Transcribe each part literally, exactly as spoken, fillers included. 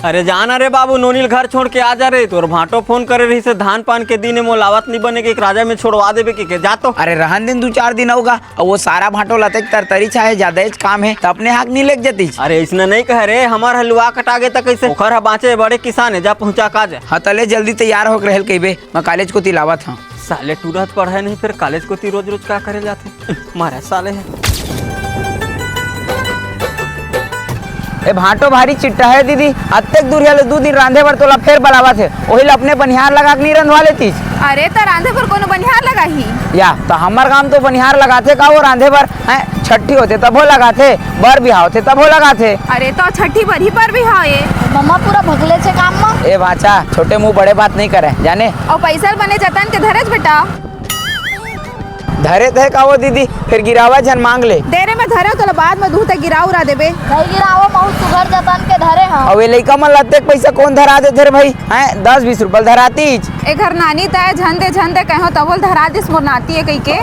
अरे जा ना रे बाबू, नोनी ल घर छोड़ के आ जा रे। तोर भांटो फोन करे रहिस हे, धान पान के दिन हे, मोला आवत नइ बने के, एक राजा में छोड़वा देबे के, के जा तो। अरे रहन दे न, दू चार दिन अउ गा, अउ वो सारा भांटो ल अतेक तरतरी छाहे, जादाएच काम हे, त अपने हाक नइ लेग जतिस। अरे अइसना नइ कहे रे, हमर ह लुवा कटा गे त कइसे? ओखर ह बांचे बड़े किसान हे, जा पहुंचा का जा। हाँ, त ले जल्दी तैयार होके रहे ल कहिबे, मैं कॉलेज कोती लावत हंव। साले टूरा त पढ़े नहीं, फेर कॉलेज कोती रोज रोज का करे जाथे? मारा साले हे। ए भांटो भारी चिट्टा हे दीदी, अतेक दूरिहा ले दू दिन रांधे बर तोला फेर बलावत हे, ओही ल अपने बनिहार लगा के नइ रंधवा लेतिस। अरे त रांधे बर कोनो बनिहार लगाही? या त हमर गांव तो बनिहार लगाथे का वो रांधे बर? हैं, छट्ठी होथे तभो लगाथे, बर बिहाव होथे तभो लगाथे। अरे त छट्ठी बर ही बर बिहाव ए। मम्मा पूरा भगले छे काम म। ए भांचा, छोटे मुंह बड़े बात नइ करे, जाने? अउ पइसा ल बने जतन के धरेच बेटा। धरे त हे का वो दीदी, फेर गिरावा झन मांग ले। दे रे, मैं धरे तोला, बाद में दूहूं त गिरा उरा देबे। नइ गिरावंव, बहुत सुघर जतन के धरे हंव। अउ ए लइका मन ल अतेक पइसा कोन धरा देथे रे भई? हैं, दस बीस रुपया ल धरातीच। ए घर नानी ताय झन दे, झन दे कहेंव, तभो ल धरा दिस मोर नाती ए कहिके।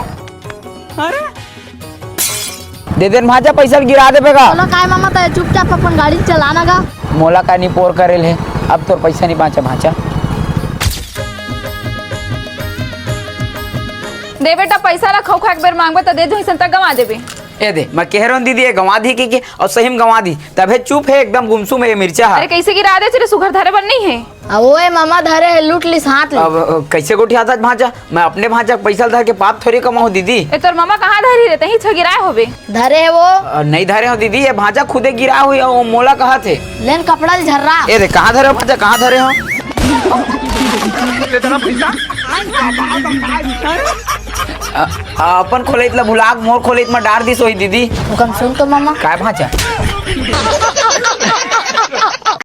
अरे दे दे न भांचा, पइसा ल गिरा देबे गा। तोला काय मामा, तैं चुपचाप अपन गाड़ी चला ना गा। मोला का निपोर करे ल हे, अब तोर पइसा नइ बांचे भांचा। दे बेटा, पइसा ला खऊ खा एक बेर मांगबे त दे, जइसन त गंवा देबे। ए दे, मैं कहे रहेंव दीदी, ए गंवा दिही कहिके, अउ सही म गंवा दिही। तभे चुप हे एकदम गुमसुम हे ए मिर्चा ह। अरे कइसे गिरा देच रे, सुघर धरे बर नइ हे। अ, ओए ममा धरे हे, लूट लिस हाथ ले। अब, अ, कइसे गोठियाथस भांचा? मैं अपने भांचा के पइसा ल धर के पाप थोरी कमाहूं दीदी। ए, तोर ममा कहां धरही रे? तहीं छगिराय होबे। धरे हे वो। अ, नइ धरे हंव दीदी, ए भांचा खुदे गिराय होही, अउ मोला कहत हे। ले न कपड़ा ल झर्रा। ए रे, कहां धरे हंव भांचा, कहां धरे हंव? अ, अ, अपन खोलइत ल भुला के मोर खोलइत म डार दिस होही दीदी। हुकम सुन तो ममा। काय भांचा?